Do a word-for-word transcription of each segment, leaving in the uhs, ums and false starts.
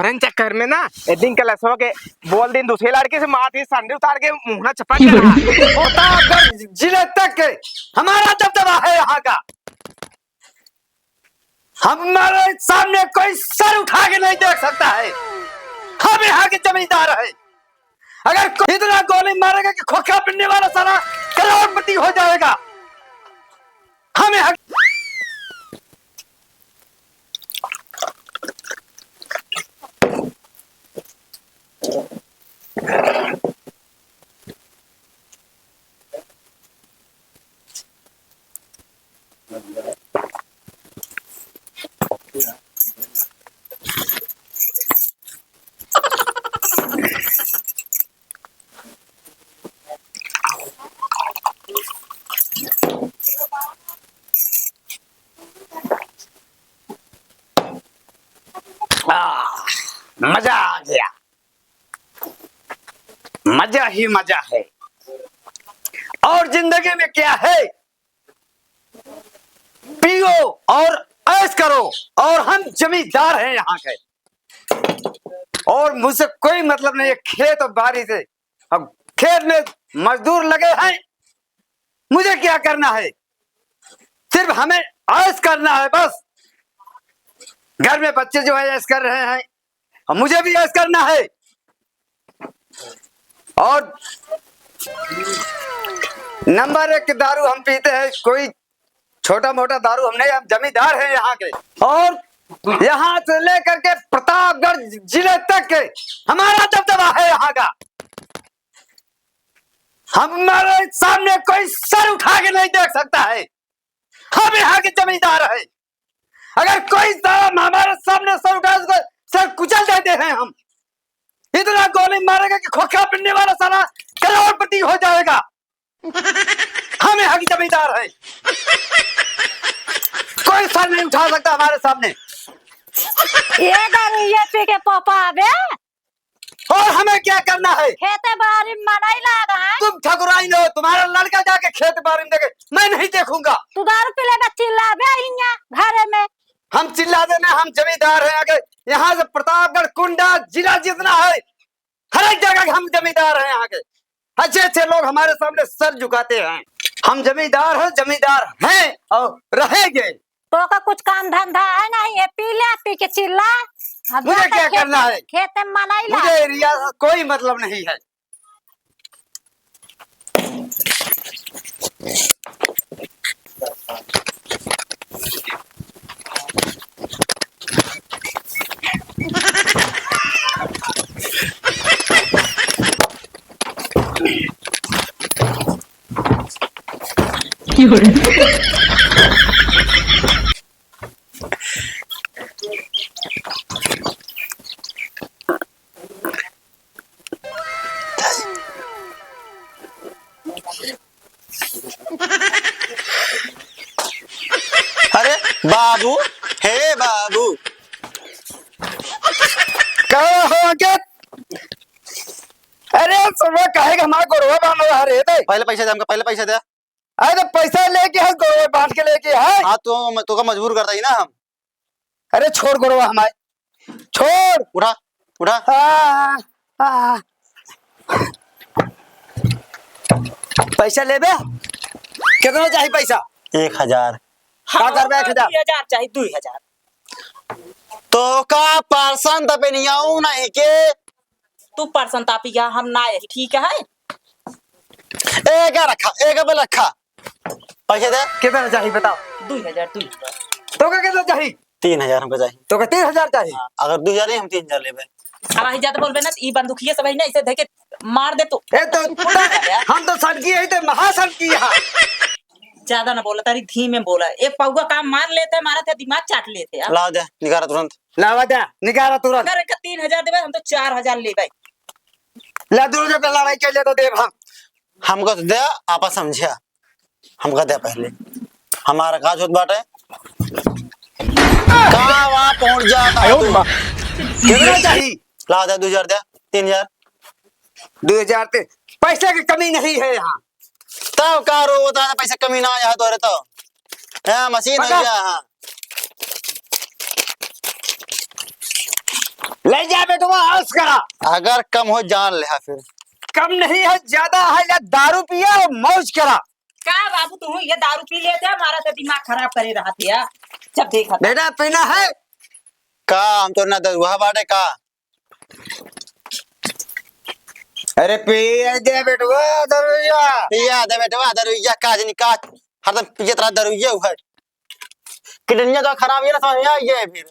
इन चक्कर में ना, एक दिन कलशवा के बोल दिन दूसरे लड़के से मार दी, संडे उतार के मुंह ना चपक गया। प्रतापगढ़ जिले तक के हमारा दबदबा है यहाँ का। हमारे सामने कोई सर उठा के नहीं देख सकता है। हम यहाँ के जमींदार हैं। अगर कोई इतना गोली मारेगा कि खोखा पिटने वाला साला करोड़पति हो जाएगा। हम यहाँ आ, मजा आ गया, मजा ही मजा है। और जिंदगी में क्या है, पियो और ऐश करो, और हम जमींदार हैं यहाँ के, और मुझसे कोई मतलब नहीं है खेत और बाड़ी से। अब खेत में मजदूर लगे हैं, मुझे क्या करना है, सिर्फ हमें ऐश करना है बस। घर में बच्चे जो है ऐश कर रहे हैं, और मुझे भी ऐश करना है। और नंबर एक दारू हम पीते हैं, कोई छोटा मोटा दारू हम नहीं, हम जमींदार हैं यहाँ के। और यहाँ से लेकर के प्रतापगढ़ जिले तक के हमारा दबदबा है यहाँ का। हमारे सामने कोई सर उठा के नहीं देख सकता है। हम यहाँ के जमींदार हैं। अगर कोई साला हमारे सामने सर उठाए, उसको सर कुचल देते हैं हम। इतना गोली मारेगा कि खोखा पिटने वाला साला करोड़पति हो जाएगा। हम यहाँ के जमींदार हैं, कोई सर नहीं उठा सकता हमारे सामने। ये दारू ये पी के पापा आवे। और हमें क्या करना है? खेते बारी में मनई लाग है। तुम ठकुराइन हो, तुम्हारा लड़का जाके खेत बारी में देखे, मैं नहीं देखूंगा। तू दारू पी लेबे, चिल्लाबे हियां घरे में। हम चिल्ला देना, हम जमींदार हैं, आगे यहाँ से प्रतापगढ़, कुंडा, जिला जितना है, हर एक जगह के हम जमींदार हैं यहाँ के। अच्छे अच्छे लोग हमारे सामने सर झुकाते हैं। हम जमींदार हैं, जमींदार हैं और रहेंगे। तो का कुछ काम धंधा है नहीं, ये पी ले, पी के चिल्ला। अब मुझे जाके क्या खेत, करना है? खेत में मनई ला। मुझे एरिया से कोई मतलब नहीं है। अरे बाबू, हे बाबू। का हो अंकित? अरे सुबह काहे के हमार गोड़वा बांध रहा रे बे? पहले पैसा दे हमका, पहले पैसा दे। अरे तो पैसा लेके है, गोड़वा बांध के लेके है। हाँ, तो, तो का मजबूर करता ही ना हम। अरे छोड़ गोड़वा हमारे, छोड़। उठा, उठा। आ, आ। पैसा लेबे? कितना चाही पैसा? एक हजार। का करबे एक हजार? दुई हजार चाही, दुई हजार। तो का परसन तपे नहीं आऊ नहीं के? तू परसन तापी गया, हम ना यही, ठीक है? एक रखा, एक पे रखा। पैसे दे। कितना चाही बताओ? दुई हजार, दुई हजार। तो का कितना चाही? तीन हजार हमको चाही। तो का तीन हजार चाही? हाँ, अगर दुई हजार नहीं, हम तीन हजार लेबे। अब आही ज्यादा बोलबे ना, तो ई बंदूकिया सब है ना, इसे धके मार दे तो। ए, तो ऊपर आ गया। हम तो सनकी है, तो महासनकी है। ज्यादा ना बोला, तारी धीमे बोला। एक पौवा काम मार लेते, मारा थे, दिमाग चाट लेते यार। लावा दे, निकारा तुरंत। लावा दे, निकारा तुरंत। अगर एक तीन हजार देबे, हम तो चार हजार लेबे। ला, दो रुपया लड़ाई कर ले तो देब हम। हमको तो दे, आपा समझिया। हमका दे पहले। हमारा का होत बाटे? का वहाँ पहुँच जाता है तू? कितना चाही? ला दे, दो हजार दे, तीन हजार। दो हजार ते, पैसे की कमी नहीं है यहाँ। तब का रो होता है, पैसे कमी ना आया तो, अरे तो। हाँ, मशीन है पकड़। क्या? हाँ। ले जा बेटवा, ऐश करा। अगर कम हो, जान ले, हाँ, फिर। कम नहीं है, ज्यादा है, या दारू पिया और मौज करा। का बाबू, तू ये दारू पी लेते, हमारा तो दिमाग खराब करे रहत है। जब देखा था। बेटा, पीना है? का, हम तो ना दरुआ बाटे का। अरे पिया दे बेटवा दरुइया। पिया दे बेटवा दरुइया, काज नहीं काज, हरदम पियत रहा दरुइया उहर। किडनिया तो खराब है ना, समझ में आई है फिर।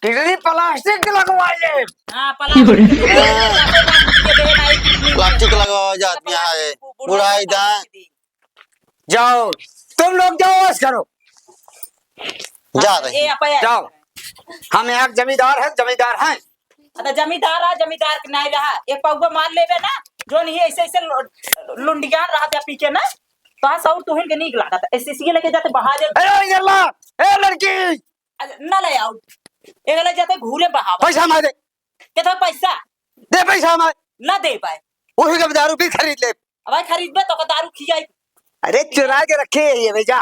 किडनी प्लास्टिक लगवा ले। हाँ, प्लास्टिक। प्लास्टिक लगवा जात में है। बुढ़ाई दा। जाओ, तुम लोग जाओ, ऐश करो। जा रहे ए, हैं। अपा, जाओ। हम यहाँ के जमींदार हैं, जमींदार हैं। अरे जमींदार आ, जमींदार के नहीं रहा। एक पौवा मार लेबे ना, जो नहीं ऐसे ऐसे लु-, लुंडियान रहा था पी के ना, तो हाँ सौर तुहिन के नीक लागत। ऐसे इसी लेके जाते बहा दे। ए, इधर ला। ए, लड़की। अरे, ना ले आओ। एक ले जाते घूरे बहावा। पैसा हमारे। कितना पैसा? दे पैसा हमारे। ना दे पाए। वही का दारू भी खरीद ले। अब भाई खरीदबे तो का दारू खियाई। अरे चुरा के रखे है ये भैया।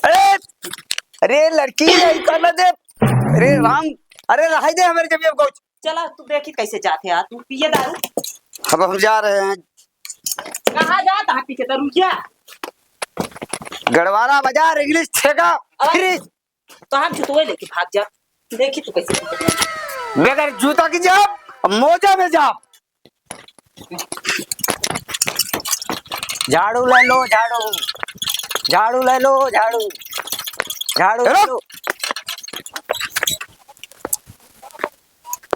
अरे, अरे लड़की है, इनका ना दे। अरे राम, अरे रहाई दे हमारे जब ये कुछ। चला तू देखी कैसे जाते यार, तू पिए दारू। अब हम जा रहे हैं। कहाँ जात है पी के दारू क्या? गढ़वाला बाजार, इंग्लिश ठेका, अरे। फ्रिज। तो हम चुतवे लेके भाग जा। देखी तू कैसे। बगैर जूता की जाब, मोजा में जाब। झाड़ू ले लो, झाड़ू। झाड़ू ले लो, झाड़ू। झाड़ू ले रुक। लो।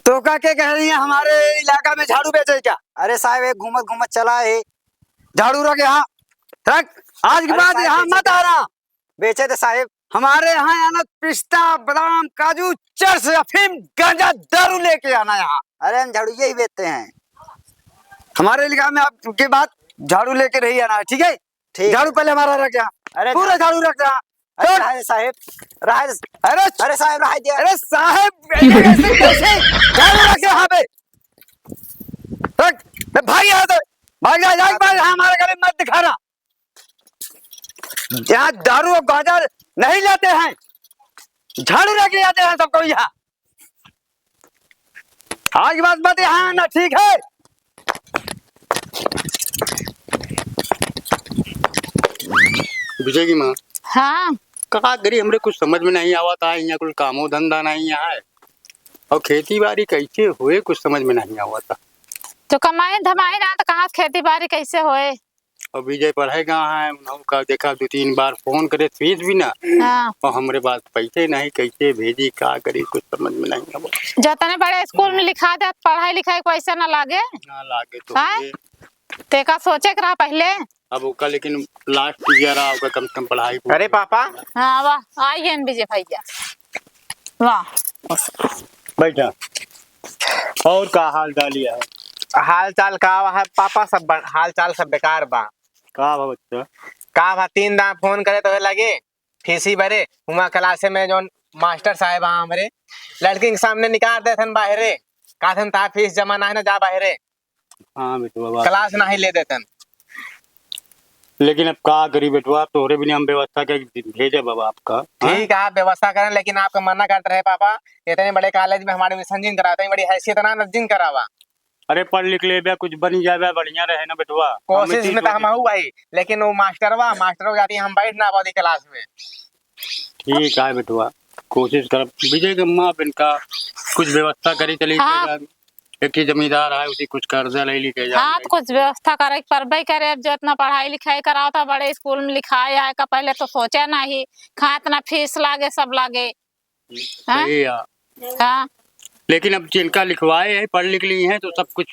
तो का के कह रही है हमारे इलाका में झाड़ू बेचे क्या? अरे साहब, एक घूमत घूमत चला है। झाड़ू रख यहाँ, रख। आज के अरे बाद साहब, यहाँ बेचे मत क्या? आना। बेचे थे साहेब। हमारे यहाँ अनत, पिस्ता, बादाम, काजू, चरस, अफीम, गांजा, दारू लेके आना यहाँ। अरे हम झाड़ू यही बेचते हैं। हमारे इलाका में आपके बाद झाड़ू लेके नहीं आना है, ठीक है? ठीक है। झाड़ू पहले हमारा रख यहाँ। अरे पूरा झाड़ू रख यहाँ। अरे रहे साहेब, रहे। अरे, अरे साहेब, रहे दिया। अरे साहेब, ऐसे कैसे? झाड़ू रख यहाँ पे। रख, भाग यहाँ से। भाग जा, जा, भाग, यहाँ हमारे घर में मत दिखाना। यहाँ दारू और गांजा नहीं लेते हैं, झाड़ू लेके आते हैं सबको यहाँ। आज के बाद मत यहाँ आना, ठीक है? विजय की माँ। हाँ। का करी, हमरे कुछ समझ में नहीं आवत है, यहाँ कुछ कामो धंधा नहीं है, और खेती बाड़ी कैसे होए, कुछ समझ में नहीं आवत है। तो कमाई धमाई ना, तो कहाँ से खेती बाड़ी कैसे होए? और विजय पढ़े गया है, उन्हों का देखा, दो तीन बार फोन करे, फीस भी ना। हाँ। और हमरे पास पैसे नहीं, कैसे भेजी, का करी, कुछ समझ में नहीं अब। जतने बड़े स्कूल में लिखा दे, पढ़ाई लिखाई के पैसा ना लागे। ना लागे तो हाँ? ये। तेका सोचे के रहा पहले। अब ओका लेकिन लास्ट ईयर आ, ओका कम से कम पढ़ाई को। अरे पापा। हाँ, वाह, आई हैं विजय भैया। वाह। बैठा। और का हाल चाल है? हाल चाल का है पापा, सब बन-, हाल चाल सब बेकार बा। का बा बच्चा? का बा, तीन दान फोन करे तो लगे फीसी भरे, हुआ क्लासे में जौन मास्टर साहेब आ हमरे लड़किन के सामने निकाल देथन बाहरे, कहथन ता फीस जमा नाहीं ना, जा बाहरे। हाँ बेटवा, बात क्लास तो नाहीं ले देतन। लेकिन अब का करी बेटवा, अब तोहरे बिना हम व्यवस्था के भेजे बाबा आपका, हाँ? ठीक है, आप व्यवस्था करें, लेकिन आपका मना करते रहे पापा, इतने बड़े कॉलेज में हमारे एडमिशन जिन करावा, इतनी बड़ी हैसियत ना, ना जिन करावा। अरे पढ़ लिख लेबे, कुछ बनी जाबे, बढ़िया रहे ना बेटवा। कोशिश में तो हम हूँ भाई, लेकिन वो मास्टरवा, मास्टरवा जाती है, हम बैठ ना पाती क्लास में। ठीक है बेटवा, कोशिश करब। विजय के माँ बाप इनका कुछ व्यवस्था करी चली हाँ। के जान। एक ही जमींदार है, उसी कुछ कर्जा ले ली के जान हाँ, ले। तो कुछ व्यवस्था करे के परबे करे। अब जो इतना पढ़ाई लिखाई करावता बड़े स्कूल में लिखाए आए का, पहले तो सोचे नहीं, कहाँ इतना फीस लागे, सब लागे। हाँ? सही है। हाँ। लेकिन अब जिनका लिखवाए हैं, पढ़ लिख ली हैं, तो सब कुछ,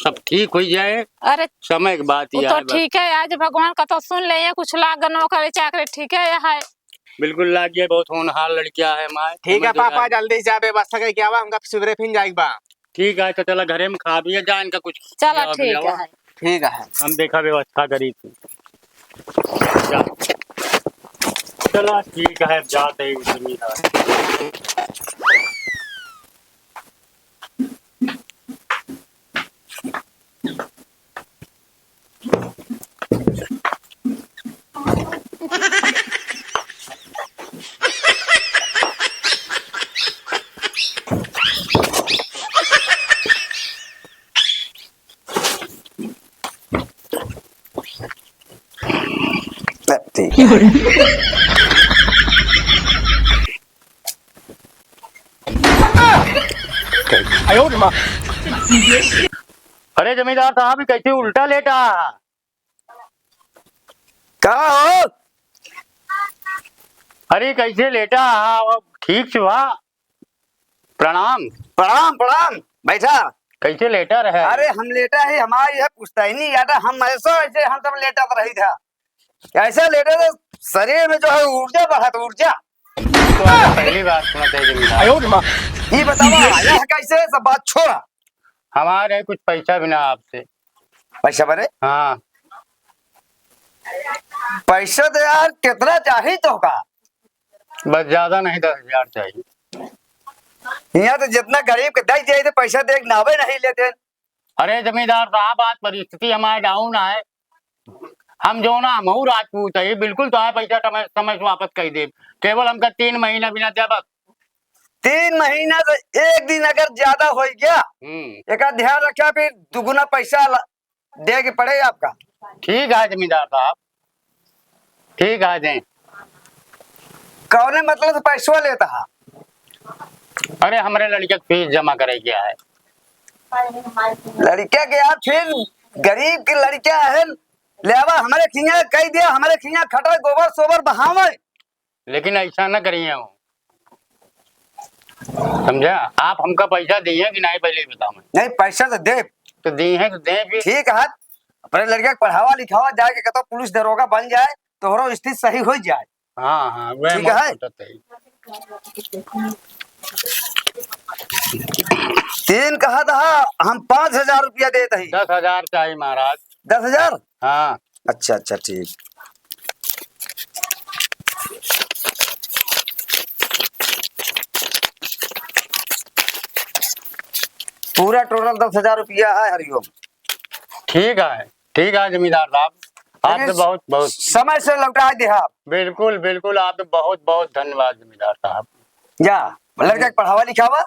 सब ठीक हो जाए। अरे समय की बात वो यह तो है बस। ठीक है, आज भगवान का तो सुन ले, ये कुछ लाग नौकरी चाकरी, ठीक है, यह है। बिल्कुल लाग जाए, बहुत होनहार लड़कियां है हमारे। ठीक है समझ पापा, जाए। जल्दी से जा, व्यवस्था करके आवा, हमका सुबह फिर जाए बा। ठीक है, तो चला घरे में खा भी जा, इनका कुछ चला, खियावा ठीक पियावा। है। ठीक है। हम देखा व्यवस्था करी थी। जा। चला, ठीक है, अब जाते हैं जमींदार। ठीक है। अरे जमींदार साहब, ई कैसे उल्टा लेटा है? का हो? अरे कैसे लेटा है? अब ठीक से बा? प्रणाम। प्रणाम, प्रणाम। बैठा। कैसे लेटा रहे? अरे हम लेटा ही, हमारी है पुश्तैनी याद है, हम ऐसो ऐसे हम सब लेटत रही था। ऐसे लेटे तो शरीर में जो है ऊर्जा बढ़त, ऊर्जा। तो आज पहली बार सुनत है जमींदार। ये बतावा, यह कैसे सब बात छोड़ा। हमारे कुछ पैसा भी ना आपसे। पैसा बरे? हाँ। पैसा तो यार कितना चाही तोहका? बस ज्यादा नहीं, दस हजार चाहिए। यहाँ तो जितना गरीब के दे दिए तो पैसा दे के नावे नहीं लेते। अरे जमींदार साहब, आज परिस्थिति हमारे down है। हम जो ना, हमहू राजपूत है, बिल्कुल तो है, पैसा समय, समय से वापस कर दे। केवल हमका तीन महीना बिना दे बस। तीन महीना से एक दिन अगर ज्यादा हो गया, हम्म। एक ध्यान रखा, फिर दुगुना पैसा ला-, दे के पड़े आपका। ठीक है जमींदार साहब, ठीक है, दें। कौने मतलब से पैसवा लेता है? अरे, हमरे लड़के के फीस जमा करे के है। लड़के के यार, फिर गरीब के लड़के है, ले आवा, हमरे खिया कह दिया, हमरे खिया खटा, गोबर सोबर बहावे। लेकिन ऐसा ना करिए हो, समझा? आप हमका पैसा दिए कि नहीं, पहले ही बताओ। मैं नहीं, पैसा तो दे। तो दिए हैं तो दे भी। ठीक है, अपने लड़के के पढ़ावा लिखावा, जाके कतो पुलिस दरोगा बन जाए, तोहरो स्थिति सही हो जाए। हाँ, हाँ, वह ठीक है। तीन कहा था, हम पाँच हजार रुपया देत हई। दस हजार चाहिए महाराज। दस हजार? हाँ। अच्छा, अच्छा, ठीक। पूरा total दस हजार रुपया है, हरिओम। ठीक है, ठीक है जमींदार साहब, आप तो लेकिन बहुत, बहुत समय से लौटा दे आप। बिल्कुल, बिल्कुल, आप तो बहुत, बहुत धन्यवाद जमींदार साहब। जा, लड़का के पढ़ावा लिखावा।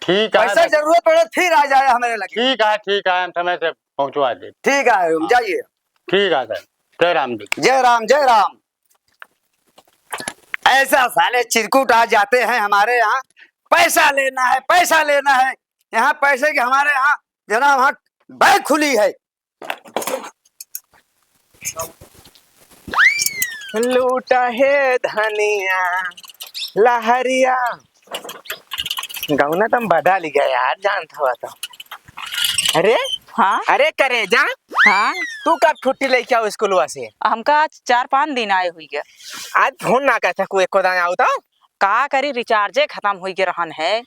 ठीक है, पैसा जरूरत पड़े फिर आ जाए हमारे लगे। ठीक है, ठीक है, हम समय से पहुँचवा दे। ठीक है, हाँ। जाइए। ठीक है सर, जय राम जी। जय राम, जय राम। ऐसा साले चिरकुट आ जाते हैं हमारे यहाँ, पैसा लेना है, पैसा लेना है। यहाँ पैसे की हमारे यहाँ जना वहाँ बैंक खुली है। लूटा हे धनिया लहरिया। गौना तुम बदल गया यार, जानत हवा तो। अरे, हाँ? अरे करेजा, हाँ? तू कब छुट्टी लेके आओ स्कूलवा से? हमका आज चार पाँच दिन आए हुई गया। आज फोन ना कर सकू एको दान आओ तो? का करी, recharge खतम हुई के रहन है।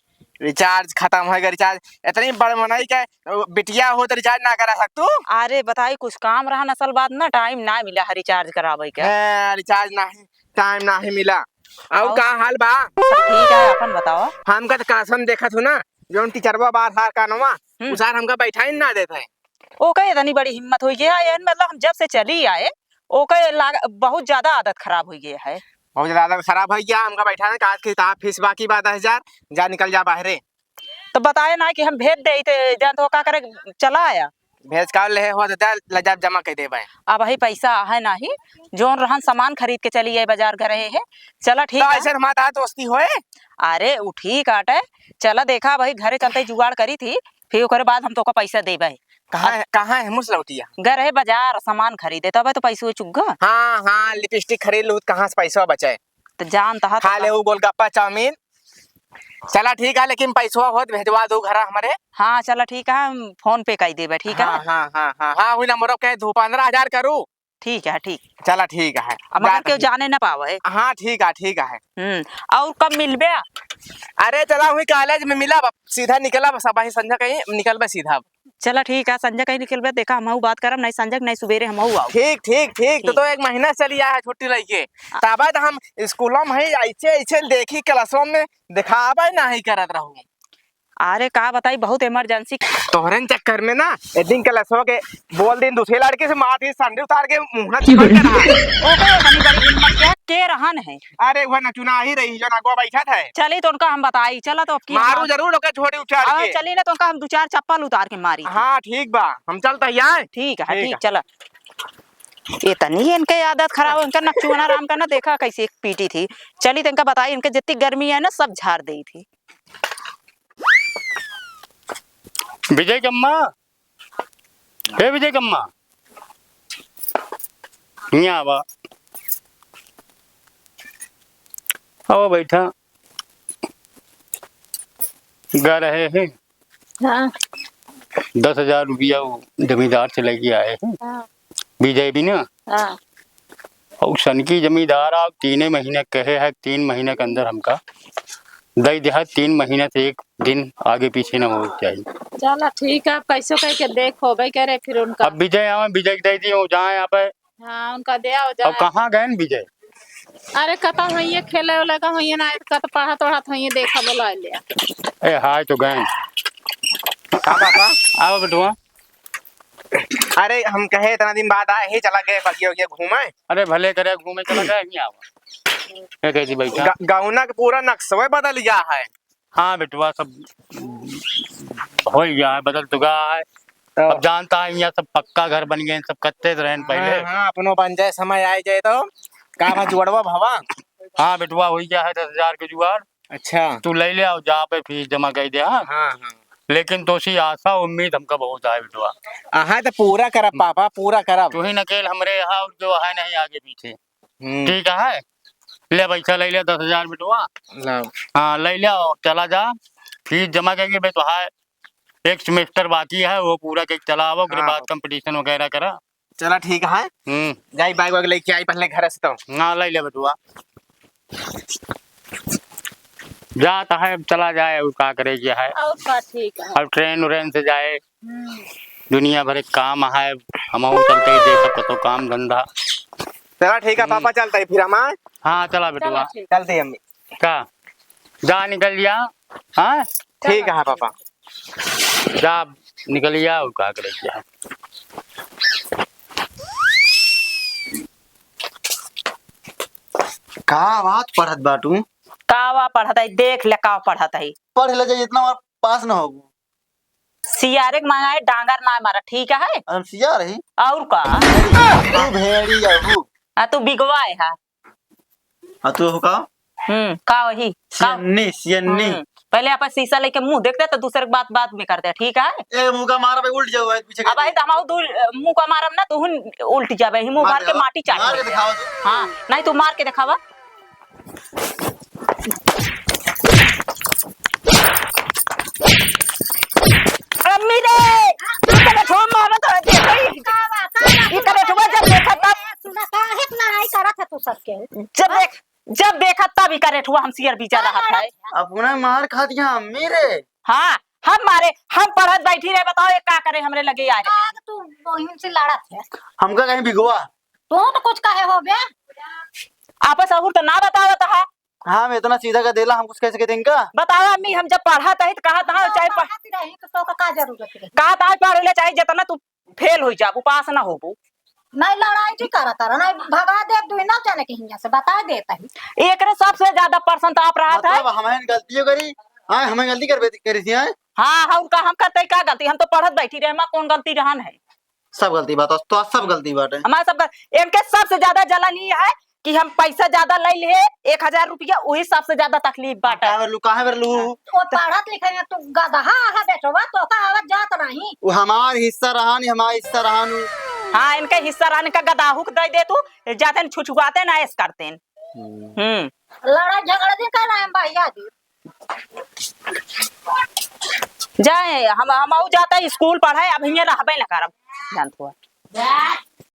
Recharge खतम होइगा, recharge। इतनी बड़ मनई के, अ, बिटिया हो तो recharge ना करा सकतू? अरे बताई, कुछ काम रहन, असल बात ना, time ना मिला है recharge करावे के। हाँ, recharge नाही, time नाही मिला। और और? का हाल बा? सब ठीक है, अपन बतावा। हमका तो कसम देखत हूँ ना, जौन टीचरवा बार हार कानवा, हम्म। उ सार हमका बैठाई ना देत है। ओके इतनी बड़ी हिम्मत हुई है, यार, मतलब हम जब से चली आए, ओके लाग-, बहुत ज्यादा आदत खराब हुई गई है। बहुत ज्यादा आदत खराब हुई गया, हमका बैठा है, आज किताब फीस बाकी बा दस हजार, जा निकल जा बाहरे। तो बताए ना कि हम भेज दे, ते जान तो का करे, चला आया। भेज का ले हो तो दे, ले जा जमा कर दे भाई। अब ही पैसा है नाही, जोन रहन सामान खरीद के चली आए बाजार घर है। चला ठीक तो है। ऐसे हमारा दोस्ती होए। अरे उ ठीक आटे, चला देखा भाई घरे चलते ही जुगाड़ करी थी, फिर ओकरे बाद हम तोका पैसा देबे। कहाँ अब है, कहाँ है मुसलौटिया? घर है बाजार सामान खरीदे, तबे तो पैसो चुग्गा। हाँ, हाँ, lipstick खरीद लूँ, कहाँ से पैसा बचे? तो जानता है तो खा ले का? वो गोलगप्पा चाउमीन। चला ठीक है, लेकिन पैसवा होत भेजवा दो घर हमारे। हाँ, चला ठीक है, हम PhonePe कर देबे, ठीक है? हाँ, हाँ, हाँ, हाँ, हाँ, वही नंबरों के दो पन्द्रह हजार करू। ठीक है, ठीक। चला ठीक है। अब मगर जात केहू हई। जाने ना पावे। हाँ, ठीक है, ठीक है। हम्म, और कब मिलबे? अरे चला हुई college में मिला, अब सीधा निकला, बस अब ही संझा कहीं निकलबे सीधा। चला ठीक है, संझा कहीं निकलबे, देखा हमहू बात करब, नहीं संझा नहीं सुबेरे हमहू आओ। ठीक, ठीक, ठीक, तो, ठीक। तो एक महीना चली आया है छुट्टी लेके। आ- तब तो हम स्कूलों में ही ऐसे, ऐसे देखी क्लासों में दिखावे नहीं करत रहू। अरे का बताई, बहुत emergency। तोहरे चक्कर में ना, एक दिन क्लासवा के बोल दिन दूसरे लड़के से मार दी, संडे उतार के मुंह ना चिपक के रहा। ओके, इतनी बड़ी हिम्मत के, के रहन है? अरे वह नचुना ही रही जो नगवा बैठा था। चली तो उनका हम बताई, चला तो अब की मारू हम जरूर ओके छोड़ी उछाल अब के। चली ना तो उनका हम दो चार चप्पल उतार के मारी। हाँ ठीक बा, हम चलता ही आए। ठीक है, ठीक ठीक, है। चला। इतनी इनके आदत खराब, इनका नकचुआना राम का ना देखा कैसे एक पीटी थी। चली तो इनका बताई, इनके जितनी गर्मी है ना सब झार देई थी। विजय कम्मा, हे विजय कम्मा, हियाँ आवा। आवा बैठा। गा रहे हैं। हाँ। दस हजार रुपया वो जमींदार से लेके आए हैं। हाँ। विजय भी ना। हाँ। और सनकी जमींदार आप तीने महीने कहे है, तीन महीने के अंदर हमका दे दे है, तीन महीने से एक दिन आगे पीछे ना हो चाहिए। चला ठीक है, अब कैसो कह के देखो भाई, कह रहे फिर उनका। अब विजय आवे, विजय के दे दी, वो जाए यहाँ पे। हाँ, उनका दे आओ, अब जाए। कहाँ गए न विजय? अरे कतौ हइये खेले उले का हइये ना, कत पढ़त ओढ़त हइये, देखा बोला लिया। ए, हाय तो गए। का पापा? आओ बेटुआ। अरे हम कहे इतना दिन बाद आए ही, चला गए बगिया उगिया घूमे। अरे भले करे घूमे चला गए, नहीं आवा। क्या कहती बैठा? ग-, गौना के पूरा नक्शा बदल गया है। हाँ बेटुआ, सब हो ही गया है, बदल चुका है। तो अब जानता है, यहाँ सब पक्का घर बन गए, सब कच्चे रहन पहले। हाँ, हाँ, अपनो बन जाए, समय आए जाए तो। का बा जुड़वा भवा? हाँ बेटुआ, हो ही गया है दस हजार के जुगाड़। अच्छा। तू ले ले और जा पे फीस जमा कर दे, हाँ? हाँ, हाँ। लेकिन तोसी आशा उम्मीद हमका बहुत है बेटुआ। आहा तो पूरा करब पापा, पूरा करब। तू ही नकेल हमरे यहाँ और जो है नहीं आगे पीछे। हम्म। ठीक है, ले पैसा ले ले दस हजार बेटुआ। लाओ। हाँ, ले ले और चला जा, फीस जमा करके बे तो है, एक सेमेस्टर बाकी है, वो पूरा करके चला आवा, ओकरे हाँ। बाद कंपटीशन वगैरह करा। चला ठीक है। हम्म। जाई बैग वैग लेके आई पहले घर से तो। हाँ, ले ले बेटुआ। जात है, चला जाए, और का करे के है। और का, ठीक है। और ट्रेन व्रेन से जाए। हम्म। दुनिया भर के काम है, हमहू चलते ही देखब कतो काम धंधा। चला ठीक है, हम्म। पापा चलते ही फिर हम, हाँ? हाँ, चला बेटुआ। चला ठीक। चलते ही हम। का? जा निकल जा। हाँ? ठीक है पापा। जा निकल जा, और का करे के है। का बात पढ़त बाटू? का वा पढ़त है, देख ले का पढ़त है। पढ़ ले जाए, इतना बार पास न होबू। सियारे के मांगा है, डांगर ना मारा, ठीक है? हम सियार ही। और का? तू भेड़ी अहू। आ, तू बिगवा है, हा। आ, तू हो का? हम्म, का वही? का? सियन्नी, सियन्नी। हम्म, पहले आप शीशा लेके मुंह देखते तो दूसरे के बात बाद में करते, ठीक है? ए, मुंह का मारा भाई, उल्ट जाओ भाई, पीछे अब कर। भाई, तो हम दू मुंह का मारब ना, तो हुन उल्ट जाबे, ही मुंह मार भर के दे, माटी चाट मार के ले। दिखाओ तो। हाँ, नहीं तू मार के दिखावा। अम्मी रे, ई करे ठो मारत है, देखो ई। का बा, का बा, ई करे ठो जब देखा तब। सुना, काहे के लड़ाई करत है तू सबके? जब देख, जब देखा तब ई करे ठो हम सियर बीजा रहत है। अपना मार खा दिया अम्मी रे। हाँ, हम मारे, हम पढ़त बैठी रहे, बताओ ये का करे हमरे लगे आए। आग तू बहिन से लड़त है। हमका कहीं बिगवा। तू तो कुछ कहे हो बे? आपस अहुर तो ना बतावत हा। हाँ, हम इतना सीधा का देला, हम कुछ कह सके थे इनका? बताओ अम्मी, हम जब पढ़त ही तो कहत हा, हाँ, चाहे पढ़-, पढ़त रही तो तोका का जरूरत रही? कहत हा पढ़ ले, चाहे जितना तू फेल हो जाबू, पास ना होबू। नहीं लड़ाई जी करत रहा, नहीं भगा दे, दुई ना जाने के हियां से बता देता ही। एकरे सबसे ज्यादा पसंद आप रहत है। मतलब हमें गलतियों करी, हाँ, हमें गलती करबे, करी थी, हाँ? हाँ, और का हम करते का गलती? हम तो पढ़त बैठी रहे, हमार कौन गलती रहन है? सब गलती बात, तो सब गलती बाटे। हमार सब गल-, इनके सबसे ज्यादा जलन ई है कि हम पैसा ज्यादा ले ले, एक हजार रुपया, वही सबसे ज्यादा तकलीफ बाटे। काहे बरलू, काहे बरलू? वो पढ़त लिखे में तू गदहा है बेटवा, तो का आवत जात नहीं। वो हमार हिस्सा रहा नहीं, हमार हिस्सा रहा नहीं। हाँ, इनका हिस्सा रहा, इनका गदाहू के दे दे तू, जाते न छुछुआते न ऐश करते न। हम्म। हम्म। लड़ाई झगड़ा दिन कर रहे हैं भैया जी। जाए, हम, हम आऊ जाता है स्कूल पढ़े, अब हियां रहबे न करब, जानत हुआ।